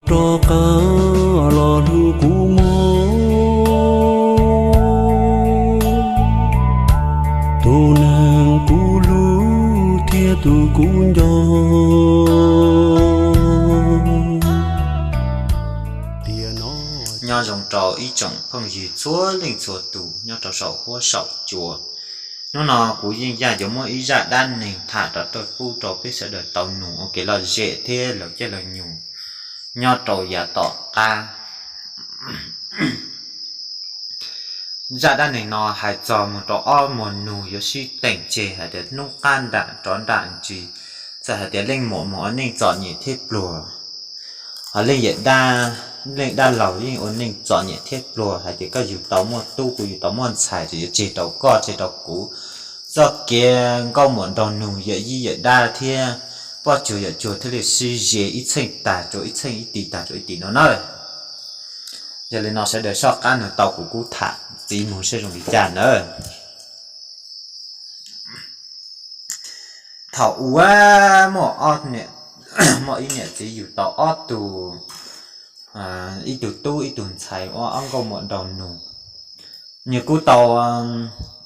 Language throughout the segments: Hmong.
Rov qab los hlub kuv mog, tus neeg kuv hlub thiab tus kuv nco. Nyob zoo rau ib tsoom phooj ywg txhua leej txhua tus nyob rau saum huab saum cua. Hnub no kuv yeej yaj yuav muab ib zaj dab neeg tham rov rau pub rau peb sawv daws tau nug ua kev lom zem thiab lawv caij lawv nyoog nyob rau yav tom qab. Zaj dab neeg no hais txog mus rau ob muag nus yuav sib teem tseg hais tias hnub qab nram rov nram ntsis, txawm hais tias leej muam mus ua neej txom nyem thiab pluag, ho leej yawm dab, leej dab laug yeej ua neej txom nyem thiab pluag hais tias koj yug tau muaj tub kuv yug tau muaj ntxhais ces yuav tseg rau koj tseg rau kuv. Txoj kev nkauj muam nraug nus yawm yij yawm dab thiab poj cuag yawm cuag thiaj li sib ze ib txheej tag rau ib txheej ib tis tag rau ib tis no na. Yog li no sawv daws soj qab nug tau kuv kub tham txiv mus seb zoo li cas nawb. Thaum ub muaj ob, muaj ib niam txiv yug tau ob tug, ib tug tub ib tug ntxhais ua ob nkauj muam nraug nus. Nws kuj tau,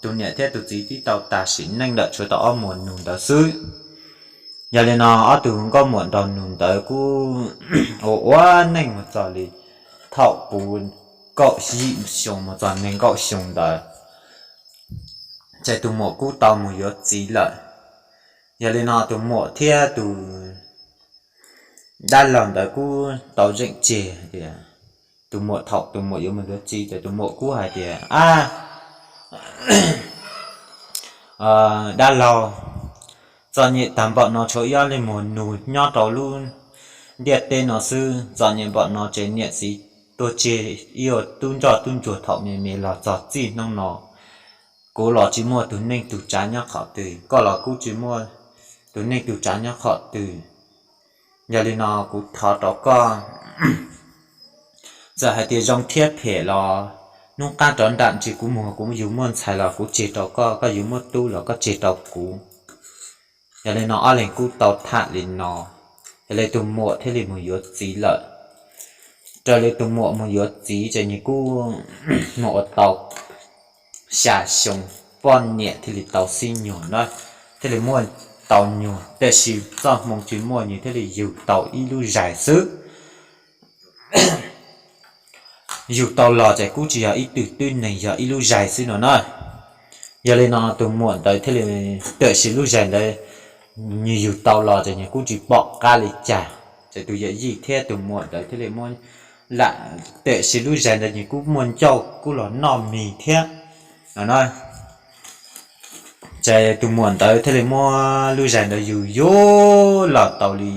tus niam thiab tus txiv twb tau tas sim neej lawm tshuav tau ob muag nus ntawd xwb. Yog li no ob tug nkauj muam nraug nus ntawd kuj ua ua neej mus txog li thaum puv kaum yim xyoo mus txog nees nkaum xyoo ntawd, ces tus muam kuj tau mus yuav txiv lawm. Yog li no tus muam thiab tus dab laug ntawd kuj tau zeem tseg hais tias, tus muam thaum tus muam yuav mus yuav txiv ces tus muam kuj hais tias, a, dab laug, txom nyem tag npaum no tshuav ib ob leeg muag nus nyob rau lub ntiaj teb no xwb, txom nyem npaum no ces niam txiv tuag tseg ib ua tub ntsoj tub ntsuag thaum me me los txog txij hnub no. Kuv los tsis muaj tus neej tus tsav nyob qhov twg, koj los kuj tsis muaj tus neej tus tsav nyob qhov twg. Yog li no kuv thov rau koj, txawm hais tias zoo thiab phem los hnub qab rov nram ntsis kuv mus kuv yug muaj ntxhais los kuv tseg rau koj, koj yug muaj tub los koj tseg rau kuv. Yog li no ob leeg kuj tau tham li no, yog li tus muam thiaj li mus yuav txiv lawm. Raws li tus muam mus yuav txiv ces nws kuj mus ua tau xya xyoo, poj niam thiaj li tau xib nyuag na, thiaj li muaj tau nyuag, tiam sis txoj hmoo tsis muaj nws thiaj li yug tau ib lub zais xwb. Yug tau los ces kuj tsis yog ib tug tib neeg, yog ib lub zais xwb no na. Yog li no tus muam ntawd thiaj li, tiam sis lub zais ntawd nws yug tau los ces nws kuj tsis pom qab li cas, ces tus yawm yij thiab tus muam ntawd thiaj li muab lam, tiam sis lub zais ntawd nws kuj muaj ncauj kuj los noj mis thiab no na. Ces tus muam ntawd thiaj li muab lub zais ntawd yug yug los tau li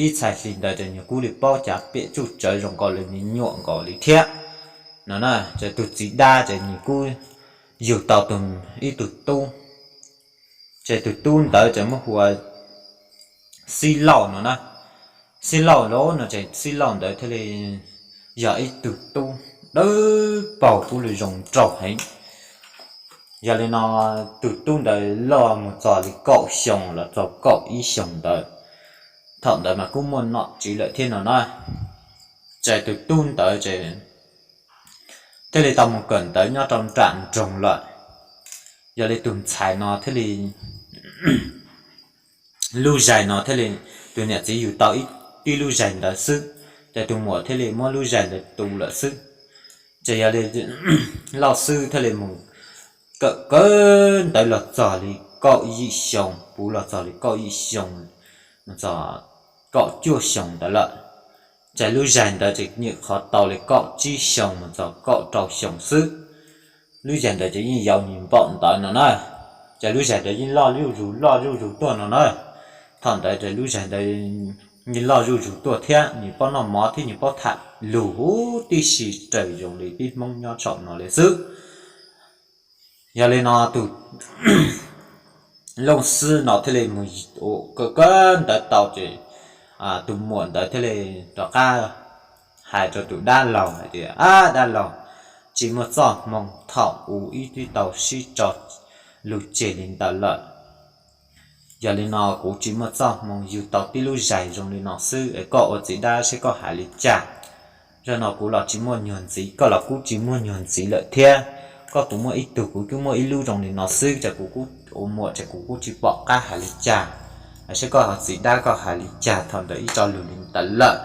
ib txhais hli ntawd ces nws kuj li paub cav pem tsuj tsawv zoo nkaus li nws nyuam nkaus li thiab no na. Ces tus txiv dab ces nws kuj yug tau tus, ib tug tub, ces tus tub ntawd ces muab hu ua Xib Lauj no na. Xib Lauj lauj no ces Xib Lauj ntawd thiaj li yog ib tug tub dawb paug kub li zoo nraug heev. Yog li no tus tub ntawd loj mus txog li kaum xyoo los txog kaum ib xyoos ntawd, thaum ntawd mas kuj muaj nom tswv lawm thiab no na. Ces tus tub ntawd ces thiaj li tau mus kawm ntawv nyob rau nram nroog lawm. Yog li tus ntxhais no thiaj li, lub zais no thiaj li, tus niam txiv yug tau ib, tib lub zais ntawd xwb, ces tus muam thiaj li muab lub zais ntawd tu lawm xwb. Ces yog li Lauj Xib thiaj li mus kawm kawm ntawv los txog li kaum yim xyoo, puv los txog li kaum yim xyoo mus txog kaum cuaj xyoo ntawd lawm. Ces lub zais ntawd ces nyuam qhuav tau li kaum tsib xyoo mus txog kaum rau xyoo xwb. Lub zais ntawd ces yeej yau nws npaum ntawd no na. Ces lub zais ntawd yeej loj zuj zus loj zuj zus tuaj no na. Thaum ntawd ces lub zais ntawd yeej loj zuj zus tuaj thiab nws paub noj mov thiab nws paub tham lus huv tib si raws zoo li peb Hmoob nyob saum no li xwb. Yog li no tus Lauj Xib no thiaj li mus kawm kawm ntawv tau ces tus muam ntawd thiaj li rov qab hais rau tus dab laug hais tias, ab dab laug, tsis muaj txoj hmoo, thaum ub wb twb tau sib tso lus tseg li ntawd lawm. Yog li no kuv tsis muaj txoj hmoo yug tau tib lub zais zoo li no xwb, koj ua txiv dab seb koj hais li cas. Zaum no kuv los tsis muaj nyuag ntxiv, koj los kuj tsis muaj nyuag ntxiv lawm thiab. Koj kuv muaj ib tug, kuv kuj muaj ib lub zoo li no xwb, ces kuv kuj ua muam ces kuv kuj tsis pom qab hais li cas. Seb koj ho txiv dab koj hais li cas thaum ntawd ib co lus li ntawd lawm.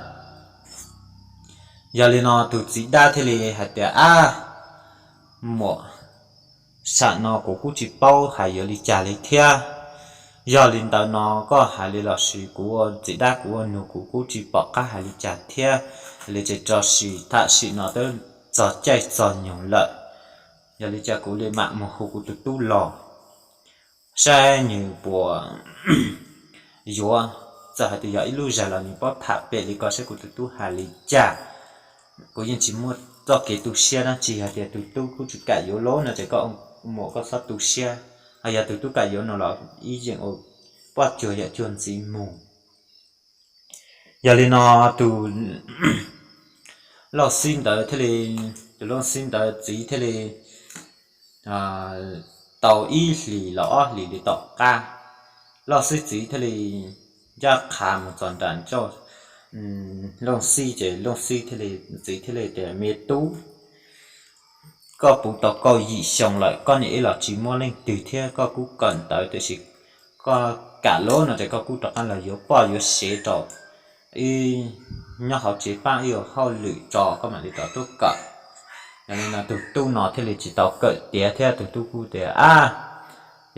Yog li no tus txiv dab thiaj li hais tias, Ab, muam, sam no kuv kuj tsis paub hais yuav li cas li thiab. Yog li ntawd no koj hais li los sis kuv ua txiv dab kuv ua nus kuv kuj tsis pom qab hais li cas thiab. Li ces tso sim, tam sim no twb txog caij txog nyoog lawm. Yog li ces kuv li mam mus hu kuv tus tub los saib nws puas yuav, txawm hais tias yog ib lub zais los nws paub tham pem li ko saib kuv tus tub hais li cas. Kuv yeej tsis muaj txoj kev tu siab dab tsi, hais tias tus tub kuj tsis kam yuav lawm no ces koj muam koj txhob tu siab. Ho yog tus tub kam yuav no los ib yeem ua poj cuag yawm cuag ntxiv mus. Yog li no tus Looj Xib ntawd thiaj li, tus Looj Xib ntawd txiv thiaj li tau ib hlis los ob hlis li tom qab, Looj Xib txiv thiaj li ncaj qha mus txog nram Looj Xib ces Looj Xib thiaj li, txiv thiaj li tias, Me tub, koj puv tau kaum yim xyoo lawm, koj niam ib los tsis muaj leej twg thiab koj kuj kawm ntawv tiam sis koj kam lawm no ces koj kuj rov qab los yuav poj yuav sev rau ib, nyob hauv tsev pab ib ua hauj lwm tso koj mam li rov tuaj kawm. Yog li no tus tub no thiaj li tsis tau kawm tiav thiab tus tub kuj tias, Ab,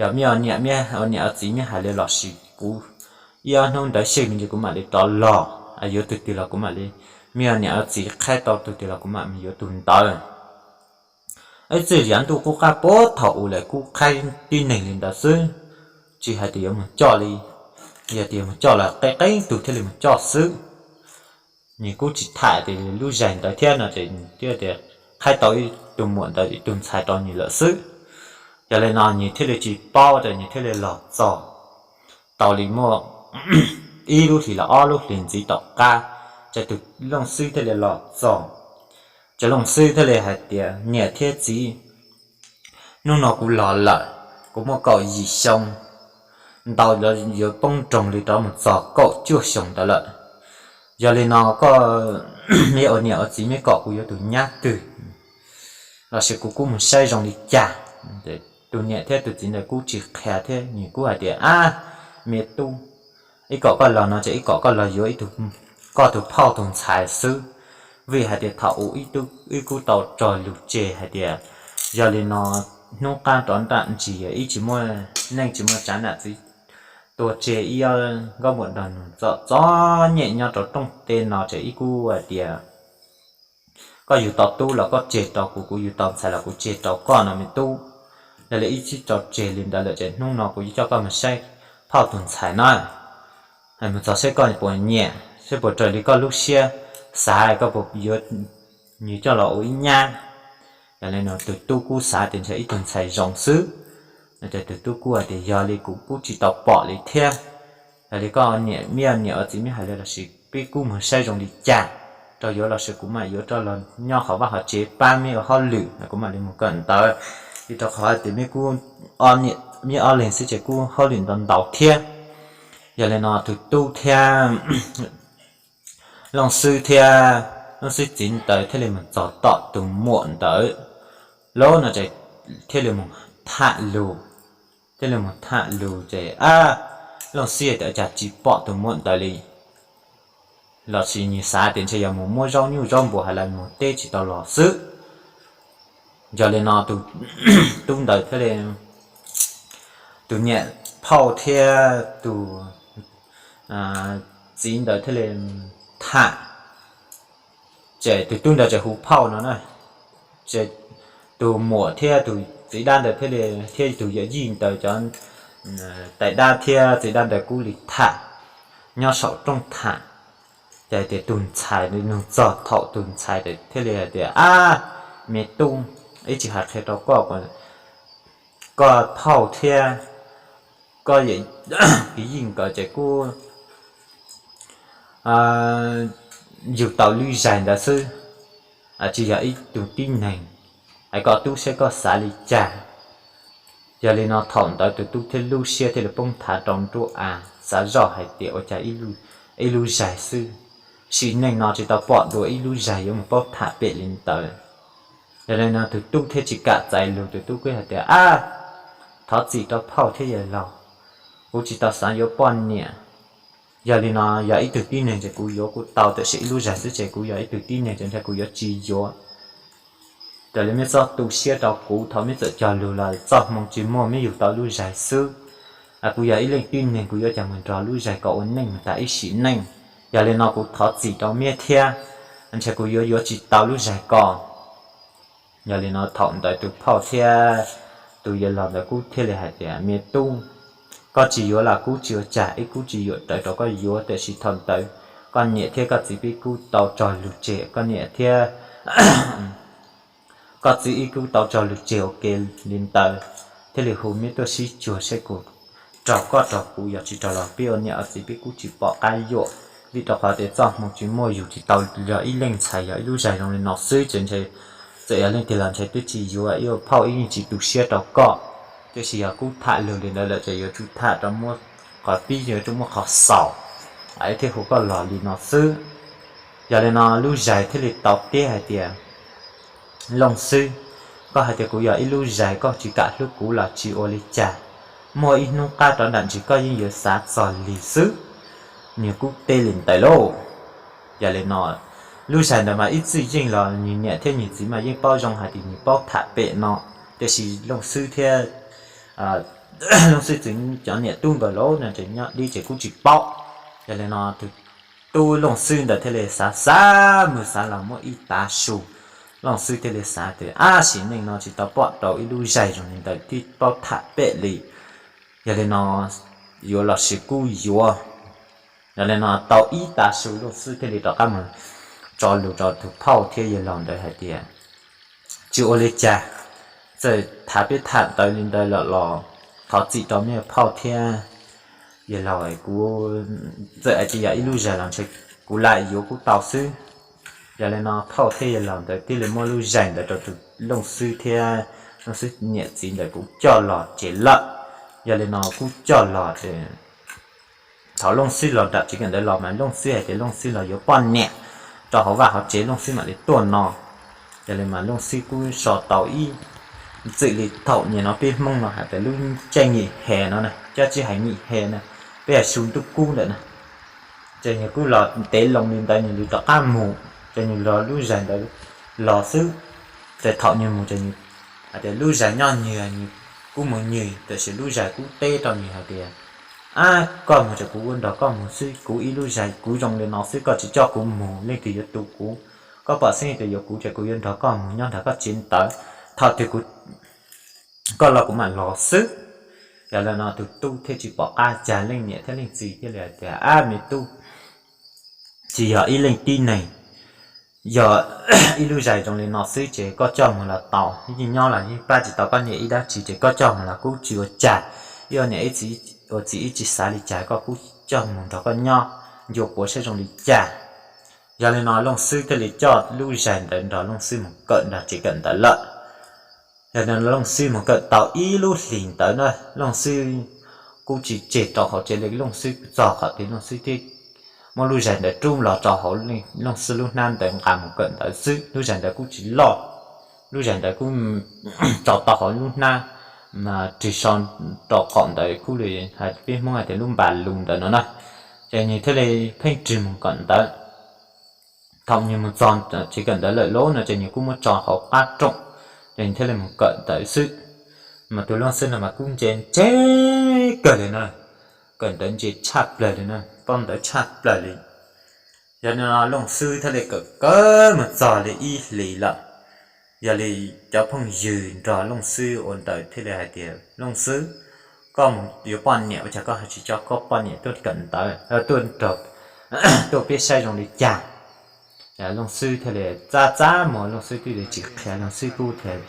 yog mej ua niam, mej ua niam ua txiv mej hais li los sis kuv ib ob hnub ntawd xyeej me ntsis kuv mam li rov los, yuav tus twg los kuv mam li, mej ua niam ua txiv qhaib tau tus twg los kuv mam yuav tus ntawd. Ib txij yav ntuj qub qab puag thaum ub lawm kuj qhaib tib neeg li ntawd xwb, tsis hais tias yuav mus coj li, yog tias yuav mus coj los qeeb qeeb tug thiaj li mus coj xwb. Nws kuj tsis tham tias lub zais ntawd thiab no ces thiaj tias qhaib tau ib tug muam ntawd ib tug ntxhais rau nws lawm xwb. Yog li no nws thiaj li tsis paub ces nws thiaj li los txog tau li muaj ib lub hlis los ob lub hlis ntxiv tom qab, ces tus Looj Xib thiaj li los txog. Ces Looj Xib thiaj li hais tias, Niam thiab txiv, hnub no kuv los lawm, kuv muaj kaum yim xyoo, ntau los yuav poob nroog li rov mus txog kaum cuaj xyoo ntawd lawm. Yog li no koj, mej ua niam ua txiv mej kom kuv yuav tus nyab twg los sis kuv kuj mus saib zoo li cas. Tus niam thiab tus txiv ntawd kuj tsis qhia thiab nws kuj hais tias, Ab, me tub, ib kom koj los no ces ib kom koj los yuav ib tug, koj tus phauj tus ntxhais xwb. Vim hais tias thaum ub ib tub ib kuj tau tso lus tseg hais tias, yog li no hnub qab rov nram ntsis ib tsis muaj neej tsis muaj tsav nam txiv tua tseg ib ob nkauj muam nrog nws txom txom nyem nyob rau rooj teb no ces ib kuj hais tias koj yug tau tub los koj tseg rau kuv, kuv yug tau ntxhais los kuv tseg rau koj no me tub. Yog li ib tsib rau tseg li ntawd lawm ces hnub no kuv yuav coj koj mus saib phauj tus ntxhais na, mus txog saib koj puas nyiam, saib puas raws li koj lub siab xav koj puas yuav nws coj los ua ib nyab. Yog li no tus tub kuj xav tias ntshe ib tug ntxhais zoo xwb, no ces tus tub kuj hais tias yog li kuv kuj tsis tau pom li thiab. Yog li koj niam, mej niam ua txiv mej hais li los sis peb kuj mus saib zoo li cas rau yuav los sis kuv mam yuav rau los nyob hauv vaj hauv tsev pab mej ua hauj lwm, kuv mam li mus kawm ntawv. Vim rau qhov tias mej kuj, mej ob leeg xwb ces kuj hauj lwm ntau ntau thiab. Yog li no tus tub thiab Looj Xwb thiab Looj Xwb txiv ntawd thiaj li mus txog tom tus muam ntawd lawm no ces thiaj li mus tham lus, thiaj li mus tham lus ces Looj Xwb tias cas tsis pom tus muam ntawd li, los sis nws xav tias ntshe yog mus muab zaub nyuj zaub npua hais lawv mus teb tsis tau los xwb. Yog li no tus tub ntawd thiaj li, tus niam phauj thiab tus txiv ntawd thiaj li tham, ces tus tub ntawd ces hu phauj no na, ces tus muam thiab tus txiv dab ntawd thiaj li, thiab tus yawm yij ntawd cov tais dab thiab txiv dab ntawd kuj li tham nyob saum rooj tham. Ces tias tus ntxhais nug txog thaum tus ntxhais thiaj li hais tias, Ab, me tub, ib tsis hais qhia rau koj, koj phauj thiab koj yawm yij nkawd ces kuj yug tau lub zais ntawd xwb, tsis yog ib tug tib neeg. Es koj tub saib koj xav li cas. Yog li no thaum ntawd tus tub thiaj lub siab thiaj li poob nthav rau nruab av, xav zoj hais tias ua cas ib lub zais xwb, sim neej no tsis tau pom dua ib lub zais yuav mus paub tham pem li ntawd. Yog li no tus tub thiaj tsis kam txais lus, tus tub kuj hais tias, Ab, thov txim rau phauj thiab yawg laus, kuv tsis tau xav yuav poj niam. Yog li no yog ib tug tib neeg ces kuv yuav kuj tau, tiam sis ib lub zais xwb ces kuv yog ib tug tib neeg ces ntshai kuv yuav tsis yuav. Raws li meb txhob tu siab rau kuv, thaum meb txawm cog lus los txoj hmoo tsis muaj, meb yug tau lub zais xwb. Kuv yog ib leej tib neeg, kuv yuav cas mus nrog lub zais ko ua neej mus tas ib sim neej. Yog li no kuv thov txim rau meb thiab, ntshai kuv yuav yuav tsis tau lub zais ko. Yog li no thaum ntawd tus phauj thiab tus yawg laus ntawd kuj thiaj li hais tias, Me tub, koj tsis yuav los kuv tsis ua cas, ib kuv tsis yuam rawv rau koj yuav, tiam sis thaum ntawd koj niam thiab koj txiv peb kuj tau tso lus tseg, koj niam thiab koj txiv ib kuj tau tso lus tseg ua ke li ntawd, thiaj li hu meb tuaj sib cuag seb kuv, rau koj rau kuv, yog tsis raug los peb ua niam ua txiv peb kuj tsis pom qab yuam. Vim rau qhov tias txoj hmoo tsis muaj, yug tsis tau yog ib leej ntxhais, yog ib lub zais zoo li no xwb ces ntshai, txawm yog leej twg los ntshai twb tsis yuav, ib ua phauj ib yeej tsis tu siab rau koj. Tiam sis yog kuv tham lus li ntawd lawm ces yuav tsum tham rau muab qhov pib, yuav tsum muab qhov xaus, thiaj hu koj los li no xwb. Yog li no lub zais thiaj li tau teb hais tias, Looj Xwb, koj hais tias kuv yog ib lub zais, koj tsis kam hlub kuv los tsis ua li cas. Muaj ib hnub qab rov nram ntsis koj yeej yuav xav txog li xwb. Nws kuj teb li ntawd lauj. Yog li no lub zais ntawd mas ib txwm yeej los nws niam thiab nws txiv mas yeej paub zoo hais tias nws paub tham pem no, tiam sis Looj Xwb thiab Looj Xwb txiv cov niam tub nkawd los no ces nyob deb ces kuj tsis paub. Yog li no tus tub Looj Xwb ntawd thiaj li xav xav mus xav los muaj ib tav su, Looj Xwb thiaj li xav tias, Ab, sim neej no tsis tau pom tau ib lub zais zoo li ntawd thiab paub tham pem li. Yog li no yuav los sis kuj yuav. Yog li no tau ib tav su Looj Xwb thiaj li rov qab mus tso lus rau tus phauj thiab yawg laus ntawd hais tias, Tsis ua li cas, txawm thav peb tham ntawd li ntawd lawm los thov txim rau mej phauj thiab yawg laus, kuv txawm hais tias yog ib lub zais los ntshe kuv lam yuav kuj tau xwb. Yog li no phauj thiab yawg laus ntawd thiaj li muab lub zais ntawd rau tus Looj Xwb thiab Looj Xwb niam txiv ntawd kuj coj los tsev lawm. Yog li no kuj coj los ces thaum Looj Xwb los nram tsev kawm ntawv los mas Looj Xwb hais tias Looj Xwb los yuav poj niam rau hauv vaj hauv tsev, Looj Xwb mam li tuaj no. Yog li mas Looj Xwb kuj so tau ib, txwm li thaum nim no peb Hmoob no hais tias lub caij nyim he no na, cov tsis hais nyim he na, peb hais su ntuj kub ntawm na, ces nws kuj los ntev loo li ntawd nws li rov qab mus, ces nws los lub zais ntawd los xwb. Ces thaum nws mus ces nws hais tias lub zais nyob nws, nws kuj mus nws, tiam sis lub zais kuj teb rau nws hais tias, Ab, koj mus ces kuv ua nrog koj mus xwb, kuv ib lub zais kuv zoo li no xwb, koj tsis coj kuv mus leej twg yuav tu kuv. Koj pom xeeb tias yuav kuv ces kuv yuav nrog koj mus nyob nrog koj tsev ntawd, thaum twg kuv, koj los kuv mam los xwb. Yog li no tus tub thiaj tsis pom qab, cas leej niam thiab leej txiv thiaj li hais tias, Ab, me tub, tsis yog ib leej tib neeg, yog ib lub zais zoo li no xwb ces koj coj mus los tau, yeej nyob los yeej pab tsis tau koj niam ib dab tsi, ces koj coj mus los kuj tsis ua cas. Ib ua niam ib txiv, ua txiv ib tsis xav li cas, koj kuj coj mus nrog koj nyob, ncua puav saib zoo li cas. Yog li no Looj Xwb thiaj li coj lub zais ntawd nrog Looj Xwb mus kawm nrog tsev kawm ntawv lawm. Yog li no Looj Xwb mus kawm tau ib lub hlis ntawd na, Looj Xwb kuj tsis tseg rau hauv tsev li, Looj Xwb txog qhov twg Looj Xwb thiaj muab lub zais ntawd rub los rau hauv Looj Xwb lub hnab ntawd nqa mus kawm ntawv xwb. Lub zais ntawd kuj tsis loj, lub zais ntawd kuj tso tau hauv lub hnab, rig so rau qaum ntawd kuj li hais peb Hmoob hais tias lub npas lus ntawd no na. Ces nws thiaj li pheej rig mus kawm ntawv. Thaum nws mus txog tsev kawm ntawv lawm lauj no ces nws kuj muab tso hauv qab rooj, ces nws thiaj li mus kawm ntawv xwb. Mas tus Looj Xwb no mas kuj ntse ntse kawg li na, kawm ntawv ntse tshaj plaws li na, paub ntawv tshaj plaws li. Yog li no Looj Xwb thiaj li kawm kawm mus txog li ib hlis lawm. Yog li cov phooj ywg nrog Looj Xwb ua ntawd thiaj li hais tias, Looj Xwb, koj mus yuav poj niam ua cas koj ho tsis coj koj poj niam tuaj kawm ntawv, tuaj, tuaj peb saib zoo li cas? Looj Xwb thiaj li txab txab muag, Looj Xwb twb tsis qhia, Looj Xwb kuj tias,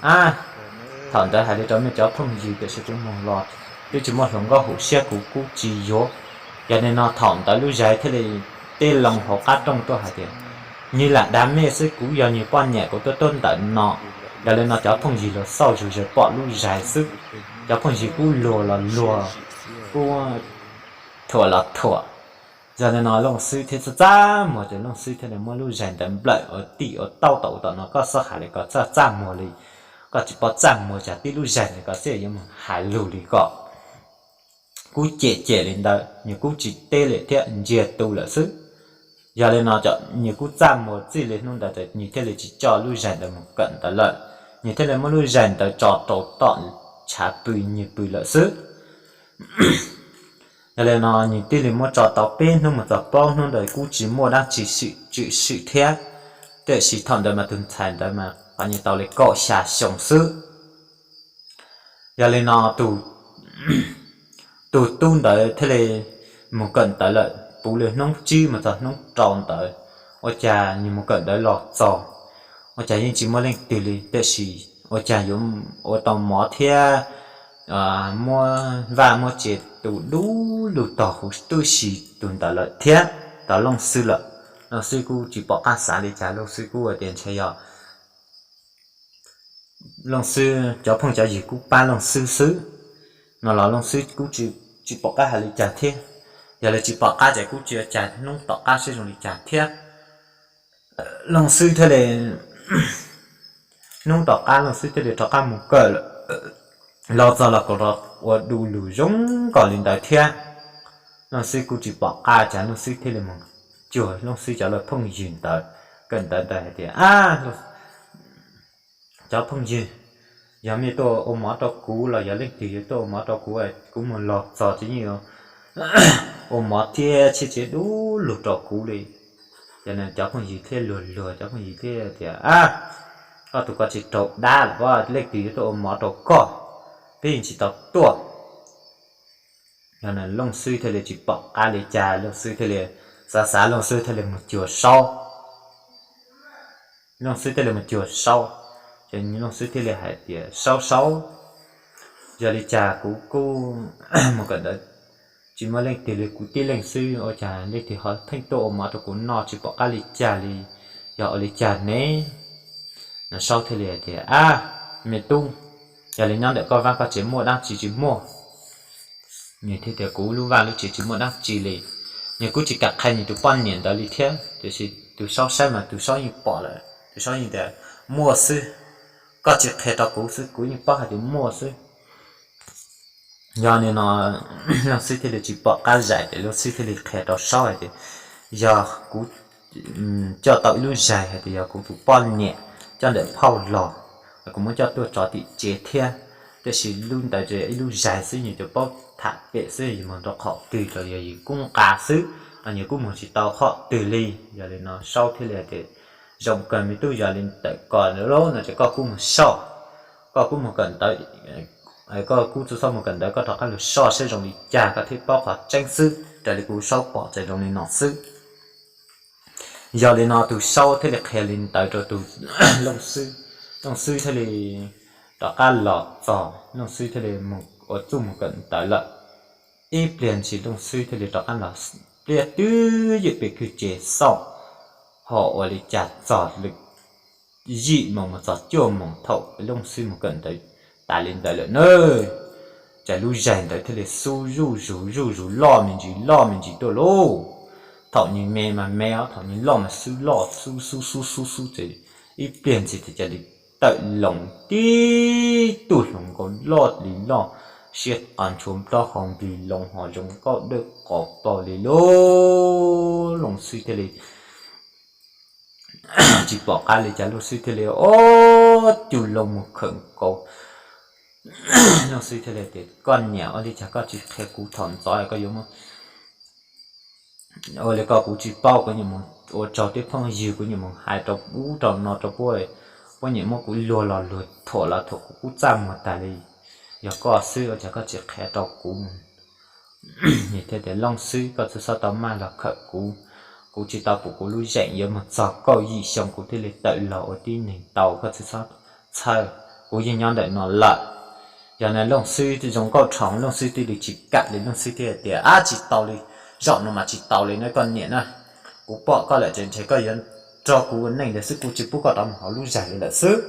Ab, thaum ntawd hais li rau mej cov phooj ywg tiam sis kuv mus los twb tsis muaj hluas nkauj hum siab, kuv kuj tsis yuav. Yog li no thaum ntawd lub zais thiaj li teb loo hauv qab rooj tuaj hais tias, Nws lam dag mej xwb, kuv yog nws poj niam, kuv tuaj tuaj ntawm no. Yog li no cov phooj ywg los xauj zog zog pom lub zais xwb, cov phooj ywg kuj luag los luag, kuj thuam los thuam. Yog li no Looj Xwb thiaj txaj txaj muag ces Looj Xwb thiaj li muab lub zais ntawd nplawm ua tij ua tauj tom ub tom no, koj txhob hais li ko, txaj txaj muag li, koj tsis pom txaj muag, tsam tib lub zais ntawd koj thiaj yuav mus hais lus li ko. Kuj cem cem li ntawd, nws kuj tsis teb li thiab, ntsia tu lawm xwb. Yog li no nws kuj txaj muag txij li hnub ntawd ces nws thiaj li tsis coj lub zais ntawd mus kawm ntawv lawm, nws thiaj li muab lub zais ntawd tso rau tom tshav pw nws pw lawm xwb. Yog li no nws thiaj li muab tso tau peb hnub mus txog plaub hnub ntawd kuj tsis muaj dab tsi tshwm sim thiab. Tiam sis thaum ntawd mas tus ntxhais ntawd mas qhov nws tau li kaum xya xyoo xwb. Yog li no tus tub ntawd thiaj li mus kawm ntawv lawm puv li hnub tsib mus txog hnub rau ntawd, ua cas nws mus kawm ntawv los txog, ua cas yeej tsis muaj leej twg li, tiam sis ua cas yuav ua tau mov thiab muab vaj muab tsev tu dub lug tog huv tib si tus ntawd lawm thiab, tog Looj Xwb lawm. Looj Xwb kuj tsis pom qab xav li cas, Looj Xwb kuj tias ntshe yog Looj Xwb cov phooj cov ywg kuj pab Looj Xwb xwb no los Looj Xwb kuj tsis pom qab hais li cas thiab. Yog li tsis pom qab ces kuj tsis ua cas, hnub tom qab seb zoo li cas thiab. Looj Xwb thiaj li, hnub tom qab Looj Xwb thiaj li rov qab mus kawm lawm. Los txog los kuj ua du lug zoo nkaus li ntawd thiab. Looj Xwb kuj tsis pom qab cas, Looj Xwb thiaj li mus cuag Looj Xwb cov phooj ywg ntawd kawm ntawv ntawd hais tias, Ab, cov phooj ywg, yog mej tuaj ua mov rau kuv los yog leej twg yuav tuaj ua mov rau kuv, kuv mus los txog ces yeej ua mov thiab tshiab tsev dub lug rau kuv li. Ces cov phooj ywg thiaj luag luag, cov phooj ywg thiaj tias, Ab, koj tus koj tsis raug dab lawm, leej twg yuav tuaj ua mov rau koj, peb yeej tsis tau tuaj. Yog li Looj Xwb thiaj li tsis pom qab li cas, Looj Xwb thiaj li xav xav, Looj Xwb thiaj li mus cuag Saub. Looj Xwb thiaj li mus cuag Saub, ces Looj Xwb thiaj li hais tias, Saub Saub, yog li cas kuv kuj mus kawm ntawv tsis muaj leej twg li, kuv tib leeg xwb, ua cas leej twg ho pheej tuaj ua mov rau kuv noj tsis pom qab li cas li, yog ua li cas ne? No Saub thiaj li hais tias, Ab, me tub, yog li nyob ntawm koj vaj koj tsev muaj dab tsi tsis muaj? Nws thiaj tias, Kuv lub vaj lub tsev tsis muaj dab tsi li. Nws kuj tsis kam qhia nws tus poj niam ntawd li thiab, tiam sis tus Saub saib mas tus Saub yeej pom lawm, tus Saub yeej tias, Muaj xwb, koj tsis qhia rau kuv xwb kuv yeej paub hais tias muaj xwb. Yog li no Looj Xwb thiaj li tsis pom qab zais ces Looj Xwb thiaj li qhia rau Saub hais tias, Yog kuv coj tau ib lub zais hais tias yog kuv tus poj niam coj ntawm phauj los, kuv muab coj tuaj tso tim tsev thiab, tiam sis lub ntawd ib lub zais xwb, nws tsuas paub tham pem xwb, yus mus rau qhov twg los yog yus kuj nqa xwb, nws kuj mus tsis tau qhov twg li. Yog li no Saub thiaj li hais tias, Zoo kawg me tub, yog li ntawd koj no ces koj kuj mus soj, koj kuj mus kawm ntawv, koj kuj txhob mus kawm ntawv, koj rov qab los soj saib zoo li cas koj thiaj paub qhov tseeb xwb, raws li kuv Saub pom ces zoo li no xwb. Yog li no tus Saub thiaj li qhia li ntawd rau tus Looj Xwb, Looj Xwb thiaj li rov qab los txog, Looj Xwb thiaj li ua txuj mus kawm ntawv lawm. Ib pliag ntshis Looj Xwb thiaj li rov qab los, pliag twb ywm pem kwj tsev xauj, ho ua li cas txog li yim moos mus txog cuaj moos thaum Looj Xwb mus kawm ntawv tas li ntawd lawm na, ces lub zais ntawd thiaj li xub zuj zus zuj zus loj me ntsis loj me ntsis tuaj lauj. Thaum nws me mas me os, thaum nws loj mas xub loj xub xub xub xub xub ces ib pliag ntshis ces cia li tawm loo tib tug hluas nkauj loj li loj, siab qas ntshua nplob hau nplig loo ho zoo nkauj dawb qos plaws li lauj. Looj Xwb thiaj li tsis pom qab li cas, Looj Xwb thiaj li ob cug loo mus khawm nkaus. Looj Xwb thiaj li tias, Koj niam, ua li cas koj tsis qhia kuv thaum ntxov, koj yuav muab ua li ko kuv tsis paub, kuv nyiam mus ua tsaug tej phooj ywg, kuv nyiam mus hais rau ub rau no rau puab, puab nyiam muab kuv luag los luag, thuam los thuam, kuv kub txaj muag tas li. Yog koj xwb ua cas koj tsis qhia rau kuv? Nws thiaj tias, Looj Xwb, koj txhob txhob tau maj los khawm kuv, kuv tsis tau pum kuv lub zeem, yuav mus txog kaum yim xyoo kuv thiaj li tawm los ua tib neeg tau, koj txhob txhawj, kuv yeej nyob ntawm no lawm. Yog li Looj Xwb zoo nkauj dhau, Looj Xwb thiaj li tsis kam li, Looj Xwb thiaj tias, Ab, tsis tau li, zaum no mas tsis tau li na koj niam na. Kuv pom koj lawm ces ntshe koj yuav nrog kuv ua neej ntawd xwb, kuv tsis pub koj rov mus hauv lub zais li lawm xwb.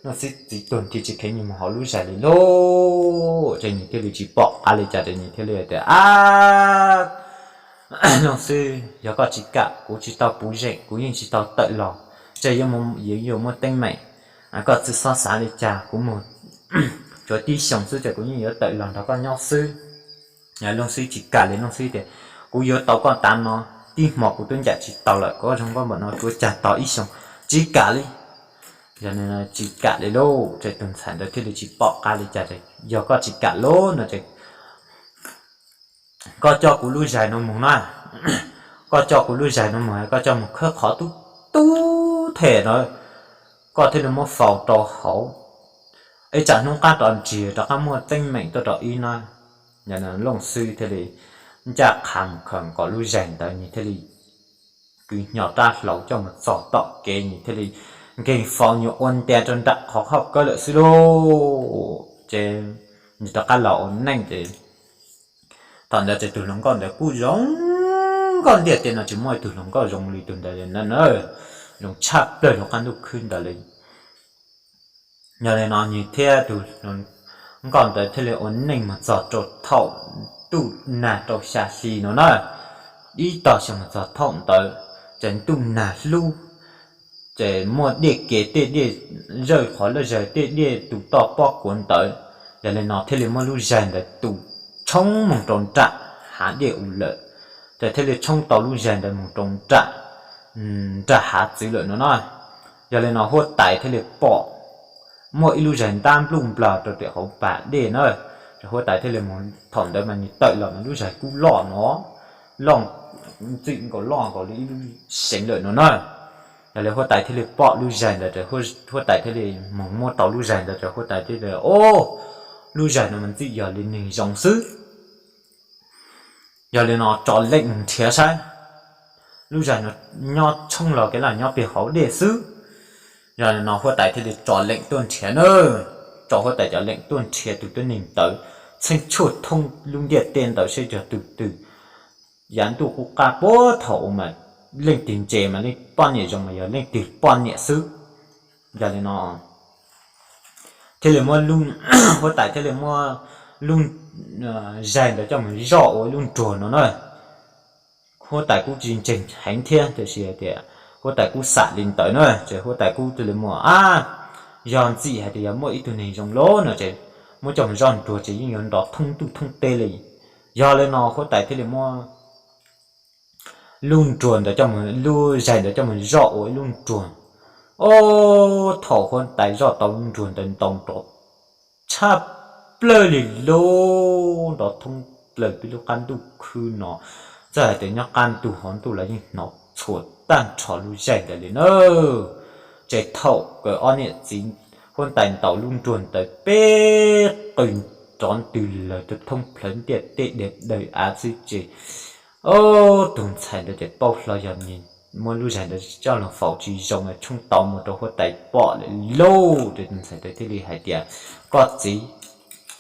Looj Xwb txiv tuag nthi tsis kheev nws mus hauv lub zais li lauj. Ces nws thiaj li tsis pom qab li cas ces nws thiaj li tias, Ab, Looj Xwb, yog koj tsis kam kuv tsis tau puv zeem, kuv yeej tsis tau tawm los. Ces yuav muaj teeb meem, koj txhob xav li cas, kuv mus tsuav tib xyoos xwb ces kuv yeej yuav tawm los nrog koj nyob xwb. Looj Xwb tsis kam li, Looj Xwb tias, Kuv yuav tau koj tav no, tib hmo kuv twb ncaim tsis tau lawm, koj zoo nkauj npaum no tsuav cag tog ib xyoos, tsis kam li. Yog tsis kam li lauj, ces tus ntxhais ntawd thiaj li tsis pom qab li cas, Yog koj tsis kam lauj no ces koj coj kuv lub zais no mus na, koj coj kuv lub zais no mus, koj coj mus khawb qhov tub tub them na, koj thiaj li muab faus rau hauv, ib tsam hnub qab rov nrhiav rov qab muaj teeb meem tuaj rau ib na. Looj Xwb thiaj li ncaj qha mus khaws nkaus lub zais ntawd, nws thiaj li kwv hnyo rab hlau coj mus txog tom kev, nws thiaj li nkeeg faus nyuam ua nte rau nram qhov hauj kawb lawm xwb lauj. Ces nws rov qab los ua neej ces thaum ntawd ces tus hluas nkauj ntawd kuj zoo nkauj ntiaj teb no tsis muaj ib tug hluas nkauj zoo li tus ntawd li na, zoo tshaj plaws lub qab ntuj khwb ntawd li. Yog li no nws thiab tus hluas nkauj ntawd thiaj li ua neej mus txog rau thaum ntuj nag rau xya hli no na, ib tog xyoo mus txog thaum ntawd ces ntuj nag hlub, ces muaj dej kev tej dej zawj qhov lawj zawg tej dej tus toj pob kuav ntawd. Yog li no thiaj li muab lub zais ntawd tus tshoob mus rau nram hav dej u lawm, ces thiaj li tshoob tau lub zais ntawd mus rau nram, nram hav txwv lawm no na. Yog li no huab tais thiaj li pom muaj ib lub zais ntab npluj nplaws rau tim hauv pas dej na, ces huab tais thiaj li mus, thaum ntawd mas nws tawm los mas lub zais kuj loj no, loj, ntxim nkaus loj nkaus li ib lub seev lawm no na. Yog li huab tais thiaj li pom lub zais ntawd ces huab tais thiaj li mus muab tau lub zais ntawd ces huab tais thiaj li, Ob, lub zais no mas ntxim yog li neeg zoo xwb. Yog li no tso leej mus nrhiav saib, lub zais no nyob tshoob los kev laj nyob pem hauv dej xwb. Yog li no huab tais thiaj li tso leej tuaj nrhiav na, tso huab tais cov leej tuaj nrhiav tus tib neeg ntawd txheej tshuaj thoob lub ntiaj teb ntawd seb yog tus twg. Yav ntuj qub qab puag thaum ub mas leej twg ntse mas leej poj niam zoo mas yog leej twg poj niam xwb. Yog li no thiaj li muab, huab tais thiaj li muab lub zais ntawd coj mus zoj ua ib lub nruas no na. Huab tais kuj tsis ntseeg heev thiab tiam sis hais tias huab tais kuj xam li ntawd na, ces huab tais kuj thiaj li muab, Ab, yog ntxim hais tias yog muaj ib tug neeg zoo lawm no ces muab coj mus zoj nruas ces yeej yuav nrov thoob ntuj thoob teb li. Yog li no huab tais thiaj li muab lub nruas ntawd, lub zais ntawd coj mus zoj ua ib lub nruas. Ob, thaum huab tais zoj tau lub nruas ntawd ntaus nrov tshaj plaws li lauj, nrov thoob plaws peb lub qab ntuj khwb no, txawm hais tias nyob qab ntuj hauv ntuj los yeej hnov txhua tag nrho lub zais ntawd li na. Ces thaum nkawd ob niam txiv huab tais ntaus lub nruas ntawd peb qw nrov ntws lawm rau thoob plawv ntiaj teb dej daws av xwb ces, ob, tus ntxhais ntawd ces paub hlo yog nws muab lub zais ntawd coj los faus tsis zoo es tshoob tau mus rau huab tais pom lawm lauj. Ces tus ntxhais ntawd thiaj li hais tias, Koj txiv,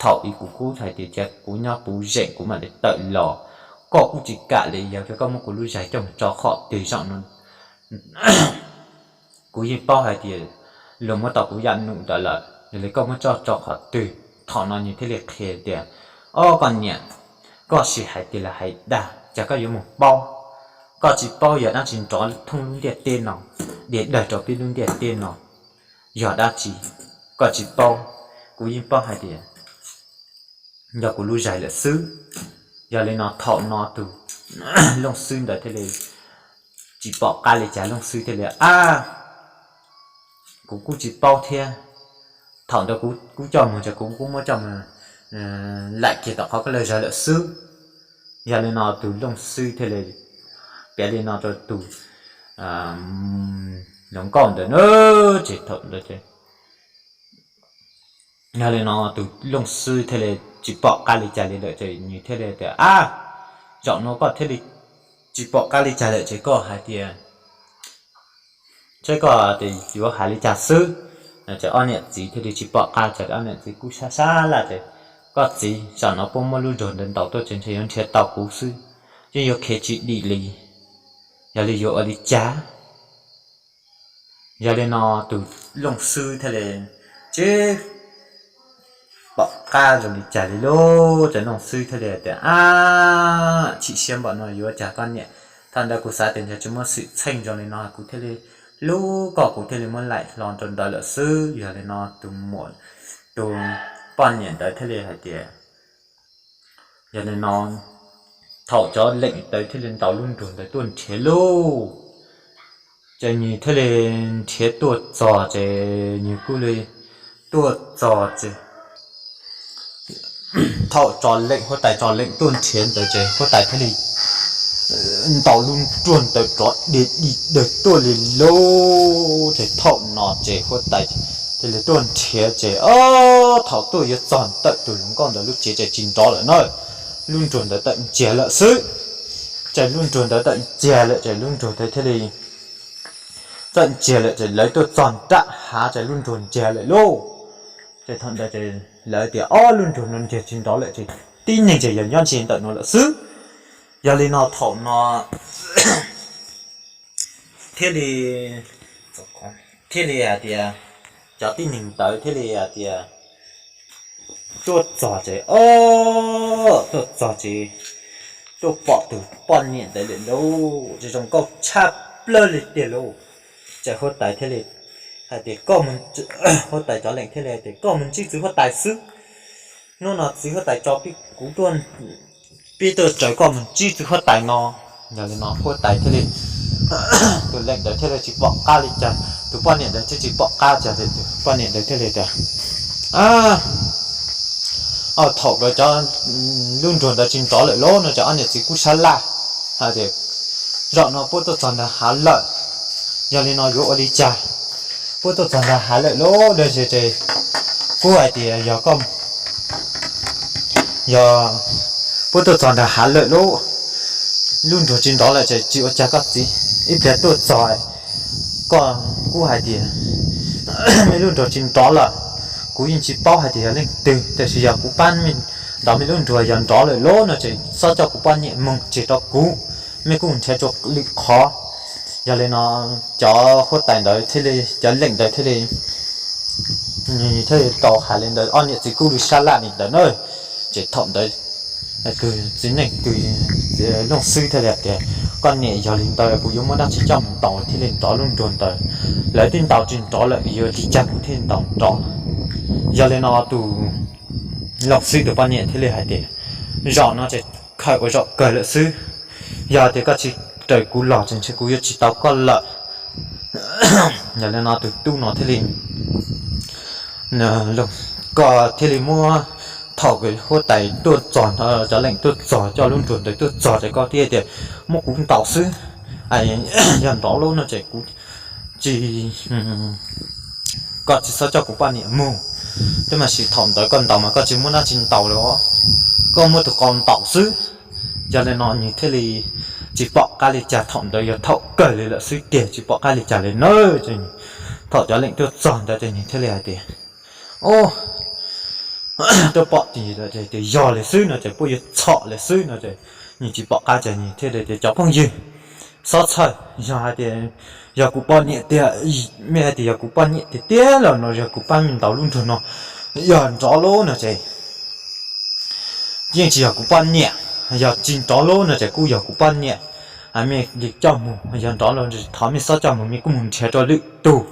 thaum ub kuv kuj hais tias cia kuv nyob puv zeem kuv mam li tawm los, koj kuj tsis kam li, yog tias koj muab kuv lub zais coj mus tso qhov twg zaum no kuv yeej paub hais tias luag muab tau kuv yam num ntawd lawm, yog li koj muab coj tso qhov twg? Thaum no nws thiaj li qhia tias, Ob, koj niam, koj sim hais tias los hais dag, cas koj yuav mus paub? Koj tsis paub yog dab tsi nrov thoob lub ntiaj teb no, dej daws rau peb lub ntiaj teb no, yog dab tsi? Koj tsis paub, kuv yeej paub hais tias yog kuv lub zais lawm xwb. Yog li no thaum no tus Looj Xwb ntawd thiaj li tsis pom qab li cas, Looj Xwb thiaj li, Ab, kuv kuj tsis paub thiab. Thaum ntawd kuv kuj coj mus ces kuv kuj muab coj mus laim kiag tom qhov ko lawj zawg lawm xwb. Yog li no tus Looj Xwb thiaj li piav li no rau tus hluas nkauj ntawd na, ces thaum ntawd ces yog li no tus Looj Xwb thiaj li tsis pom qab li cas li lawm ces nws thiaj li tias, Ab, zaum no koj thiaj li tsis pom qab li cas lawm ces koj hais tias, seb koj tias yuav hais li cas xwb. Ces ob niam txiv thiaj li tsis pom qab, ces ob niam txiv kuj sab sab laj tias, Koj txiv, zaum no puab muab lub nruas ntawd ntaus tuaj ces ntshe yuav nrhiav tau kuv xwb, yeej yuav khiav tsis dim li. Yog li yuav ua li cas? Yog li no tus Looj Xwb thiaj li tsis pom qab zoo li cas li lauj. Ces Looj Xwb thiaj li tias, Ab, chim siab npaum no yuav cas koj niam? Thaum ntawd kuv xav tias ntshe tsis muaj xwm txheej zoo li no, kuv thiaj li hlub koj, kuv thiaj li muab laim hlo rau ntawd lawm xwb. Yog li no tus muam, tus poj niam ntawd thiaj li hais tias, yog li no thaum cov leej ntawd thiaj li ntaus lub nruas ntawd tuaj nrhiav lauj, ces nws thiaj li nrhiav tuaj txog ces nws kuj li tuaj txog ces thaum tso leej, huab tais tso leej tuaj nrhiav ntawd ces huab tais thiaj li ntaus lub nruas ntawd rov dig dig dawg tuaj li lauj. Ces thaum no ces huab tais thiaj li tuaj nrhiav ces, o, thaum tuaj yuav txog ntawm tus hluas nkauj ntawd lub tsev ces tsis nrov lawm na, lub nruas ntawd tawm ntsiag lawm xwb. Ces lub nruas ntawd tawm ntsiag lawm ces lub nruas ntawd thiaj li tawm ntsiag lawm ces lawv tuaj txog nram hav ces lub nruas ntsiag lawm lauj. Ces thaum ntawd ces lawv tias, O, lub nruas no ntsiag tsis nrov lawm ces tib neeg ces yog nyob ntse ntawm no lawm xwb. Yog li no thaum no thiaj li, thiaj li hais tias, cov tib neeg ntawd thiaj li hais tias, tuaj txog ces, o, tuaj txog ces tuaj pom tus poj niam ntawd lawm lauj, ces zoo nkauj tshaj plaws li tiag lauj. Ces huab tais thiaj li hais tias, huab tais cov leej thiaj li hais tias, Koj mus ntsib txiv huab tais xwb, hnub no txiv huab tais tso peb, kuv tuaj, peb tuaj raws koj mus ntsib txiv huab tais no. Yog li no huab tais thiaj li, tus leej ntawd thiaj li tsis pom qab li cas, tus poj niam ntawd thiaj tsis pom qab cas li, tus poj niam ntawd thiaj li tias, Thaum nkawd cov lub nruas ntawd tsis nrov lawm lauj no ces ob niam txiv kuj sab laj hais tias, Zaum no puab tuaj txog ntawm hav lawm, yog li no yuav ua li cas? Puab tuaj txog ntawm hav lawm lauj, ces kuv hais tias yog, yog puab tuaj txog ntawm hav lawm lauj, lub nruas tsis nrov lawm ces tsis ua cas koj txiv, ib pliag tuaj txog koj, kuv hais tias mej lub nruas tsis nrov lawm, kuv yeej tsis paub hais tias yog leej twg, tab sis yog kuv pab mej ntaus mej lub nruas yog nrov lawm lauj no ces xob coj kuv poj niam moog tseg rau kuv, mej kuj nrhiav tsua lwm qhov. Yog li no cov huab tais ntawd thiaj li, cov leej ntawd thiaj li, thiaj li tau hais li ntawd, ob niam txiv kuj li sab laj li ntawd na. Ces thaum ntawd tus txiv neej, tus Looj Xwb thiaj li hais tias, Koj niam, yog li ntawd kuv yuav muab dab tsi coj mus ntaus thiaj li nrov lub nruas ntawd? Lawv twb ntaus tsis nrov lawm, yuav li cas kuv thiaj ntaus nrov? Yog li no tus Looj Xwb tus poj niam thiaj li hais tias, Zaum no ces khaws ua zaum kawg lawm xwb, yog tias koj tsis raws kuv los ces ntshe kuv yuav tsis tau koj lawm. Yog li no tus tub no thiaj li, koj thiaj li muab, thaum huab tais tuaj txog, cov leej tuaj txog coj lub nruas ntawd tuaj txog ces koj thiaj tias, Muab kuv ntaus xwb, yog nrov lub no ces kuv tsis, koj tsis txhob coj kuv poj niam mus. Tab mas sis thaum ntawd koj ntaus mas koj tsis muab dab tsi ntaus li os, koj muab tus qau ntaus xwb. Yog li no nws thiaj li tsis pom qab li cas, thaum ntawd yog thaum kawg li lawm xwb tiag, tsis pom qab li cas li na. Thaum cov leej tuaj txog ntawd ces nws thiaj li hais tias, Tuaj pom tias yog li xwb no ces puab yuav txhom li xwb no ces nws tsis pom qab ces nws thiaj li tias, Cov phooj ywg, xob txhawj, yog hais tias yog kuv poj niam tiag, mej hais tias yog kuv poj niam tiag tiag los no yog kuv pab mej ntaus lub nruas no, yog nrov lub no ces yeej tsis yog kuv poj niam, yog tsis nrov lub no ces kuj yog kuv poj niam. Mej li coj mus, yog nrov lub thov mej xob coj mus, mej kuj mus nrhiav rau lwm tug.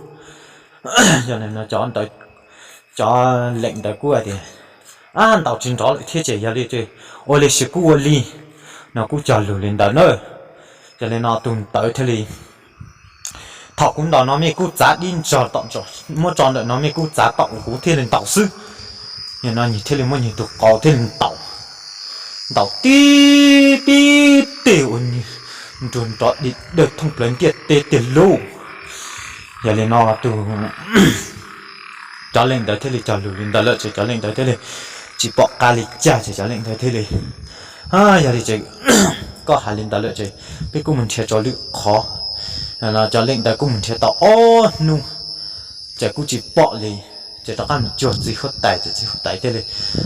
Yog li no cov ntawd, cov leej ntawd kuj hais tias, Ab, ntaus tsis nrov lawm thiab ces yog li ces ua li sis kuj ua li, no kuj cog lus li ntawd na. Yog li no tus ntawd thiaj li, Thaum kuv ntaus no mej kuj txav dib ntsog tom, muab tso ntawm no mej kuj txav tom kuv thiaj li ntaus xwb. Yog no nws thiaj li muab nws tus qau thiaj li ntaus, ntaus tib pib teg ua nws nruas nrov dig dawg thooj plawv ntiaj teb tiag lauj. Yog li no tus, cov leej ntawd thiaj li cog lus li ntawd lawm ces cov leej ntawd thiaj li tsis pom qab li cas ces cov leej ntawd thiaj li, Yog li ces koj hais li ntawd lawm ces peb kuj mus nrhiav rau lwm qhov. Cov leej ntawd kuj mus nrhiav tau ob hnub ces kuj tsis pom li, ces rov qab mus cuag txiv huab tais ces txiv huab tais thiaj li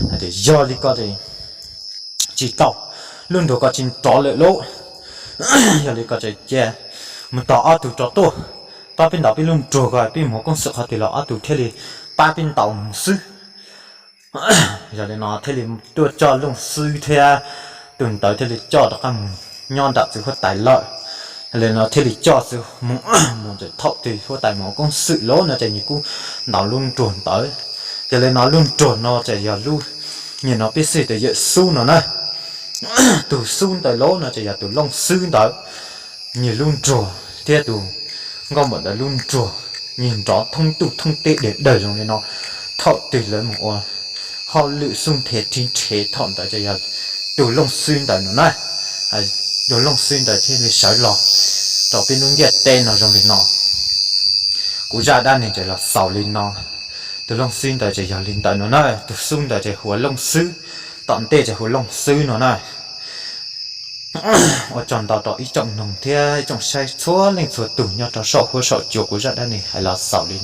hais tias, Yog li ko ces tsis tau, lub nruas ko tsis nrov lawm lauj. Yog li ko ces cia mus tos ob tug rov tuaj pab peb ntaus peb lub nruas ko, peb mus ua koob xwm qhov twg los ob tug thiaj li pab peb ntaus mus xwb. Yog li no thiaj li tuaj coj Looj Xwb thiab tus ntawd thiaj li coj rov qab mus nyob nram txiv huab tais lawm. Yog li no thiaj li coj txiv mus, mus thaum twg huab tais mus ua koob xwm lawm no ces nws kuj ntaus lub nruas ntawd. Yog li no lub nruas no ces yog lub, nyias no peb xij tias yawm xub no na. Tus xub ntawd lawm no ces yog tus Looj Xwb ntawd, nws lub nruas thiab tus nkauj npaum ntawd lub nruas, nws nrov thoob ntuj thoob teb deg dawg zoo li no. Thaum twg lawv mus ua hauj lwm xub nrhe rhib rhe thaum ntawd ces yog tus Looj Xwb ntawd no na. Tus Looj Xwb ntawd thiaj li sawv los rau peb lub ntiaj teb no zoo li no. Kuv zaj dab neeg ces los xaus li no. Tus Looj Xwb ntawd ces yog li ntawd no na, tus xub ntawd ces hu ua Looj Xwb, tom ntej ces hu Looj Xwb no na. Ua tsaug ntau rau ib tsoom mloog thiab ib tsoom saib txhua leej txhua tus nyob rau saum huab saum cua, kuv zaj dab neeg hais los xaus li